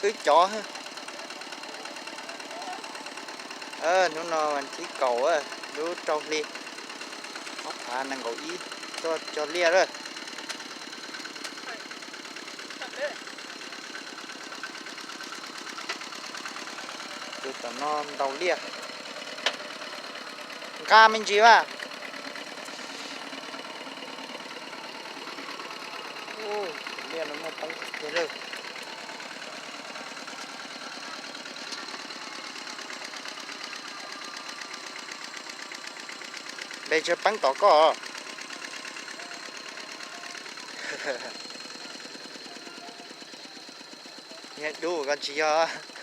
Wb cov, hnub no vas thib kaum, lub rau hli, ob phav nees nkaum ib, tuaj cog liaj lawm. Tus tom no ntaus liaj. Nqa me ntsis mas. Liaj no muaj peeb tiag lawm. Npe tsis peeb tom koj. Dub koj tsis yog.